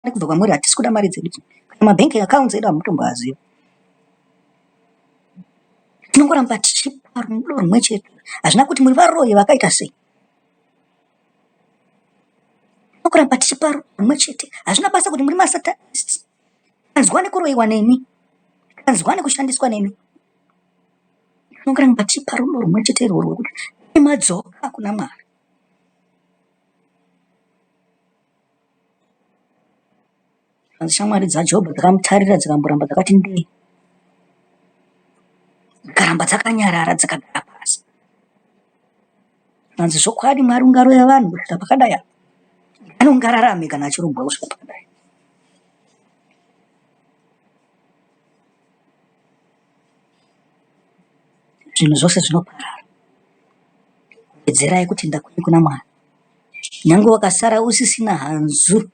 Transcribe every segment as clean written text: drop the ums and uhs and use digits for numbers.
Kubva kwamuri hatisi kuda mari dzedu kana mabank accounts edu hamutomboaziva. Tinongoramba tichipa rudo rumwe chete. Hazvina kuti muri varoyi vakaita sei. Tinongoramba tichipa rudo rumwe chete. Hazvina basa kuti muri masatanists. Tanzwa nekuroyiwa nemi. Tanzwa nekushandiswa nemi. Tinongoramba tichipa rudo rumwe chete irworwo rwekuti madzoka kuna Mwari. Asi shamwari dzaJobho dzakamutarira dzikamboramba dzakati ndee, dzikaramba dzakanyarara dzakagara pasi. Zvikanzi zvokwadi Mwari ungaroya vanhu kusvika pakadai apa? Ndiani ungararame kana achirombwa kusvika pakadai? Zvinhu zvose zvinoparara. Wedzerai kutenda kwenyu kuna Mwari. Nyange wakasara usisina hanzu,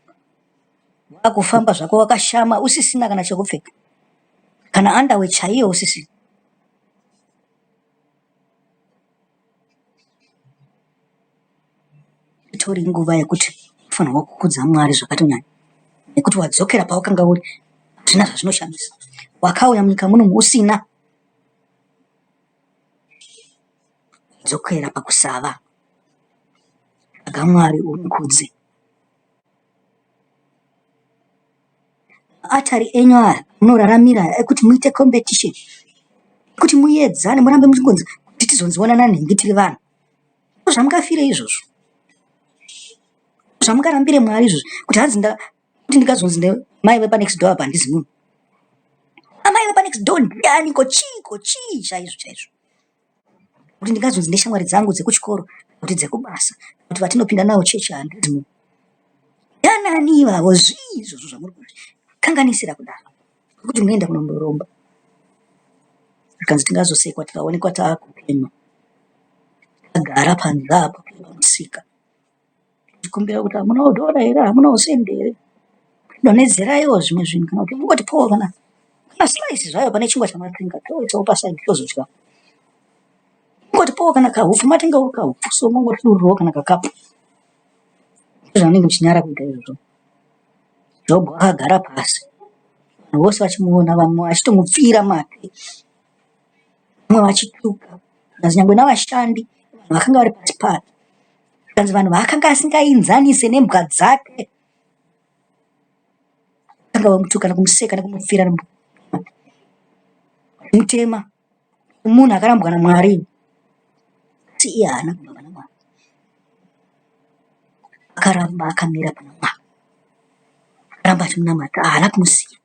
wakufamba zvako wakashama usisina kana chekupfeka, kana andawe chaiyo usisina. Itori nguva yekuti unofanirwa kukudza Mwari zvakatonyanya nekuti wadzokera pawakanga uri hazvina zvazvinoshamisa. Wakauya munyika muno usina dzokera pakusava. Tsvaga Mwari umukudze. Maatari enyu aya amunoraramira aya ekuti muite competition ekuti muedzane murambe muchingonzi kuti tizonziona nanhingi tiri vanhu. Ndozvamungafire izvozvo. Zvamungarambire Mwari izvozvo kuti hanzi nda kuti ndikazonzi mai vepanext door apa handizi munhu. Amai vepanext door ndianiko chiiko chii chaizvo chaizvo. Kuti ndingazonzi neshamwari dzangu dzekuchikoro kuti dzekubasa kuti vatinopinda navo chechi handizi munhu. Ndianani ivavo zvii izvozvo zvamuri kukanganisira kudaro kuti munoenda kunondoromba. Zvikanzi tingazosekwa tikaonekwa taakupemha tagara panze apo pamusika tichikumbira kuti hamunawo dhora here hamunawo sendi here donhedzeraiwo zvimwe zvinhu kana kuti mungotipawo kana kana slice zvayo pane chingwa chamatenga toisawo pasaidi tozodya mungotipawo kana kahupfu matengawo kahupfu so mongotidururawo kana kakapu ndozvamunenge muchinyara kuita izvozvo Jobho akagara pasi vanhu vose vachimuona vamwe vachitomupfira mate vamwe vachituka zvikanzi nyangwe navashandi vanhu vakanga vari pasi pake zvikanzi vanhu vaakanga asingainzanise nembwa dzake vakanga vamutuka nekumuseka nekumupfira mutema munhu akarambwa naMwari asi iye haana kurambwa naMwari akaramba akamira pana Mwari akaramba achimunamata haana kumusiya.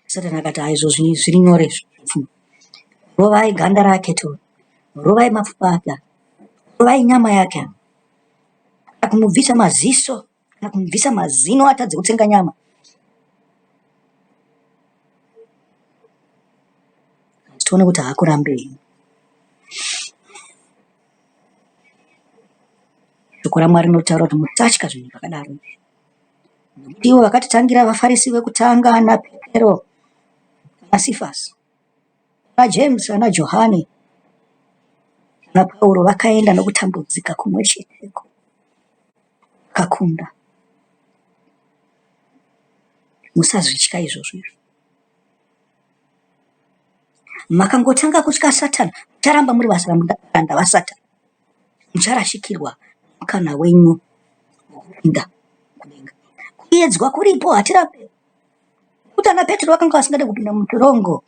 Satani akati aizvo zviri nyore izvo. Rovai ganda rake to, rovai mapfupa ake, rovai nyama yake, kana kumubvisa maziso, kana kumubvisa mazino atadze kutsenga nyama. Tione kuti haakurambei. Shoko raMwari rinotaura kuti musatya zvinhu zvakadaro izvi. Nokuti ivo vakatitangira vaFarisi vekutanga ana Petero naSifasi, ana James, ana Johani, ana Pauro vakaenda nokutambudzika kumwe cheteko vakakunda. Musazvitya izvozvo izvo. Makangotanga kutya Satani, mucharamba muri varanda vaSatani. Mucharashikirwa mukana wenyu wokupinda kudenga. Kuedzwa kuripo, hatirambe. Kuti ana Petro vakanga vasingade kupinda mutorongo,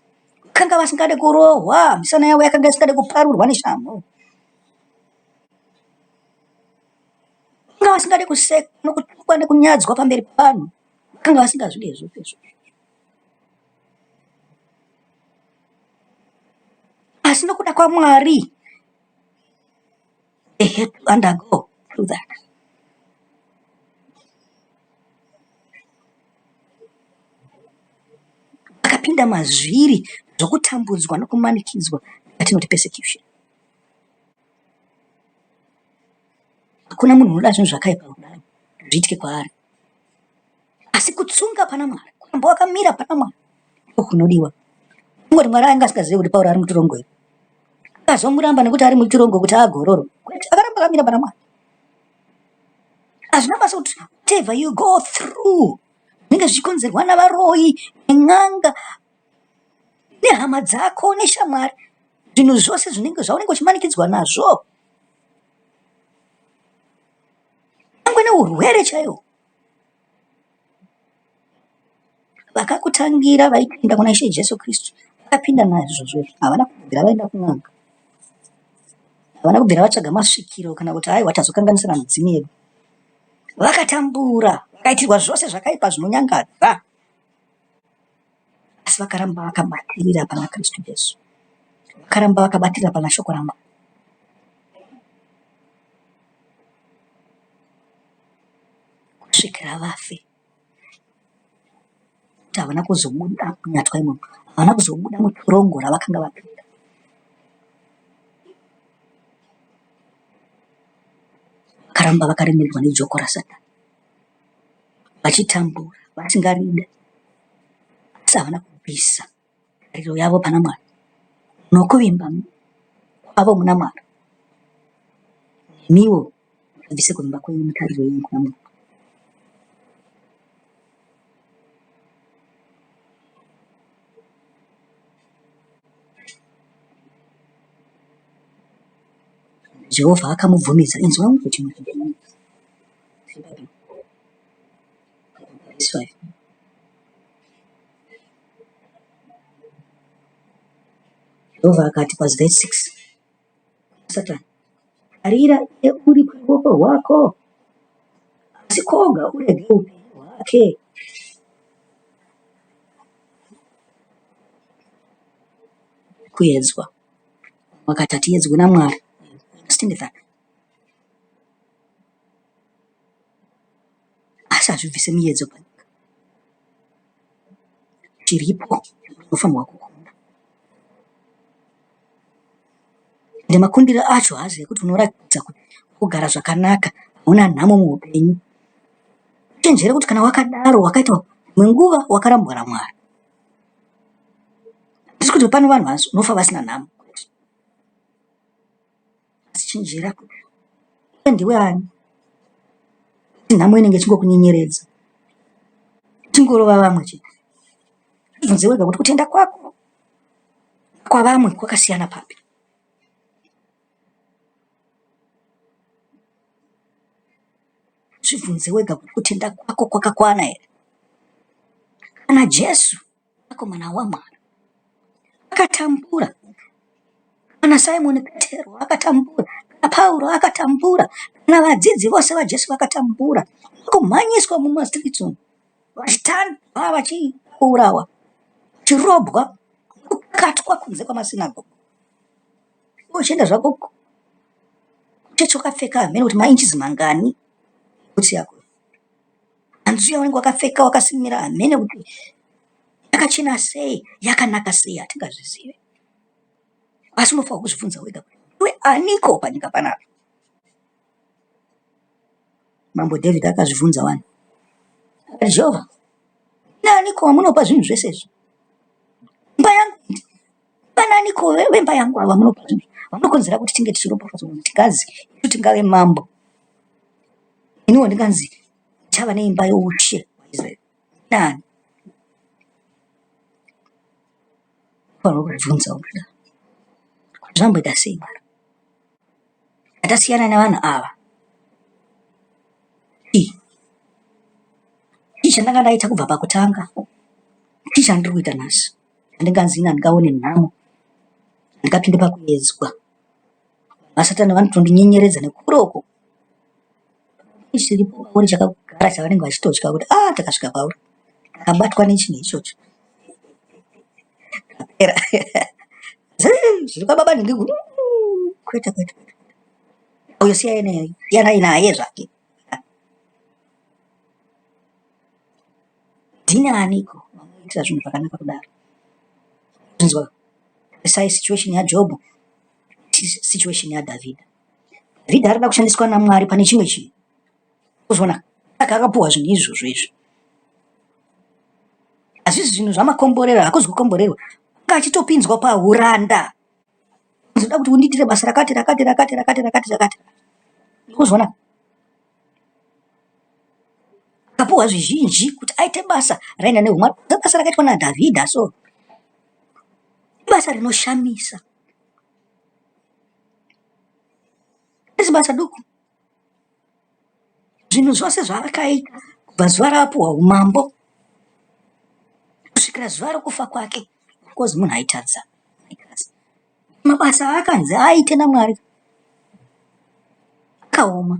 vakanga vasingade kurohwa, misana yavo yakanga isingade kuparurwa neshamhu. Vakanga vasingade kusekwa nokutukwa nekunyadzwa pamberi pevanhu. Vakanga vasingazvide zvose izvozvo. Asi nokuda kwaMwari, they had to undergo through that. Vakapinda mazviri zvokutambudzwa nokumanikidzwa yatinoti persecution. Hakuna munhu unoda zvinhu zvakaipa kudaro zviitike kwaari. Asi kutsunga pana Mwari, kuramba wakamira pana Mwari ndokunodiwa. Kungoti Mwari anga asingazivi kuti Pauro ari mutorongo here. Akazomuramba nekuti ari mutirongo kuti agororo. Kwete, akaramba akamira pana Mwari. Hazvina basa kuti whatever you go through zvinenge zvichikonzerwa navaroyi, nen'anga, nehama dzako, neshamwari, zvinhu zvose zvinenge zvaunenge uchimanikidzwa nazvo, nyangwe neurwere chaihwo. Vakakutangira vaitenda kuna Ishe Jesu Kristu vakapinda naizvozvo izvi, havana kubvira vaenda kun'anga, havana kubvira vatsvaga masvikiro kana kuti aiwa tazokanganisana midzimu yedu. Vakatambura, vakaitirwa zvose zvakaipa zvinonyangadza, asi vakaramba vakabatirira pana Kristu Jesu, vakaramba vakabatirira pana shoko raMwari. Kusvikira vafe. Kuti havana kuzobuda munyatwa imomo, havana kuzobuda mutorongo ravakanga vapinda. Vakaramba vakaremerwa nejoko raSatani, vachitambura vasingaride, asi havana kubvisa tariro yavo pana Mwari nokuvimba kwavo muna Mwari. Nemiwo musabvise kuvimba kwenyu netariro yenyu kuna Mwari. Jehovha akamubvumidza inzwa unzwe chimwe chinhu Verse 5. Jehovha akati pavhesi 6 Satani, tarira iye uri paruoko rwako, asi koga urege upenyu hwake. Kuedzwa. Vakati hatiedzwi naMwari. Understand that. Asi hazvibvise miyedzo panyika. Chiripo unofanirwa kukunda. Ende makundiro acho haazi ekuti unoratidza kuti kugara zvakanaka hauna nhamo muupenyu. Chenjera kuti kana wakadaro wakaita imwe nguva wakarambwa naMwari. Handisi kuti pane vanhu vanofa vasina nhamo. Asi chenjera kuti iwe ndiwe ani. Nhamo inenge ichingokunyenyeredza. Ichingorova vamwe chete. Zvibvunze wega kuti kutenda kwako kwavamwe kwakasiyana papi. Zvibvunze wega kuti kutenda kwako kwakakwana here. Kana Jesu mwanakomana waMwari akatambura, kana Simoni Petero akatambura, kana Pauro akatambura, kana vadzidzi vose vaJesu vakatambura, kumhanyiswa mumastreets umu vachitandwa vachiurawa, vachirobwa, kukatwa kunze kwamasinagogo. Iwe uchienda zvako kuchechi wakapfeka hameno kuti mainches mangani bhutsu yako. Hanzu yaunenge wakapfeka wakasimira hameno kuti yakachena sei, yakanaka sei hatingazvizive. Asi unofanirwa kuzvibvunza wega kuti iwe aniko panyika panapa? Mambo David akazvibvunza wani. Akati Jehovha, naniko wamunopa zvinhu zvese izvi? Imba yangu vananiko vemba yangu ava vamunopa zvinhu vamunokonzera kuti tinge tichiropafadzwa kuti tingazi isu tingave mambo. Iniwo ndinganzi ndichava neimba youshe hwaIsraeri. Nani? Unofanirwa kuzvibvunza kudaro. Kuti zvamboita sei Mwari? Tasiyana nevanhu ava. Chii chandanga ndaita kubva pakutanga? Chii chandiri kuita nhasi? Handinganzi ini handingaone nhamo, handingapinde pakuedzwa. VaSatani vanotondinyenyeredza nekure uko. Chiripo pauri chakagara chavanenge vachitotya kuti ah takasvika pauri takabatwa nechinhu ichocho. Tapera. Zviri kwababa nhingi kwete kwete. Uyo siyanai naye zvake. Ndini aniko vanoitira zvinhu zvakanaka kudaro? Inzwa, tarisai situation yaJobho, situation yaDhavhidha. Dhavhidha arikuda kushandiswa naMwari pane chimwe chinhu. Kuzviona saka akapuwa zvinhu izvozvo izvi. Hazvisi zvinhu zvamakomborero, hakuzi kukomborerwa. Anga achitopinzwa pahuranda. Ndinoda kuti undiitire basa rakati rakati rakati rakati rakati rakati. Ndikuzviona. Akapuwa zvizhinji kuti aite basa raina nehumwari. Basa rakaitwa naDhavhidha so. Ibasa rinoshamisa. Harisi basa duku. Zvinhu zvose zvaakaita kubva zuva raapuhwa umambo kusvikira zuva rokufa kwake because munhu aitadza. Mabasa aakanzi aite naMwari akaoma.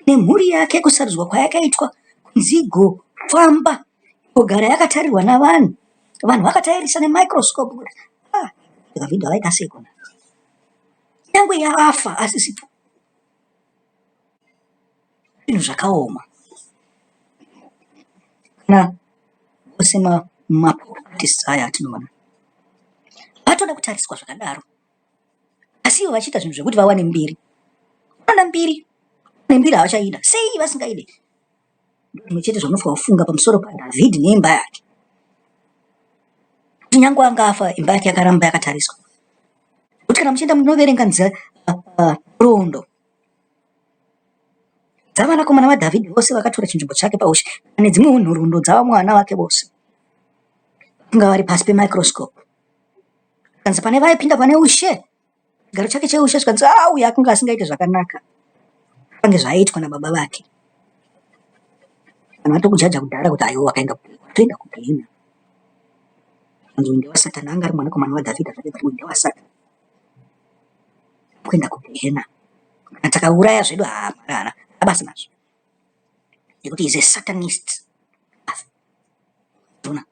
Nemhuri yake kusarudzwa kwayakaitwa kunzi igofamba Kugara yakatarirwa navanhu. Vanhu vakatairisa nemicroscope kuti ah, Dhavhidha vaita sei kona. Nyangwe yafa asisipo. Zvinhu zvakaoma. Kana vose maartists aya atinoona vatoda kutariswa zvakadaro asi ivo vachiita zvinhu zvekuti vawane mbiri. Vanoda mbiri, nembiri havachaida. Sei vasingaide? Ndozvimwe chete zvaunofanira kufunga pamusoro paDhavhidhi neimba yake. Kuti nyange anga afa, imba yake yakaramba yakatariswa. Kuti kana muchienda munoverenga nhoroondo dzavanakomana vaDhavhidhi vose vakatora chinzvimbo chake paushe nedzimwewo nhoroondo dzavamwe vana vake vose vakanga vari pasi pemicroscope. Zvikanzi pane vaipinda pane ushe Chigaro chake cheushe zvikanzi ah uyu akanga asingaite zvakanaka pange zvaiitwa nababa vake. Vanhu vatokujaja kudhara kuti aiwa wakaenda watoenda kugehena. Hanzi uyu ndewasatani anga ari mwanakomana waDhavhidha zvake but uyu ndewasatani. Kuenda kugehena. Kana takauraya zvedu haa Mwari haana basa nazvo. Nekuti is a satanist. Ona.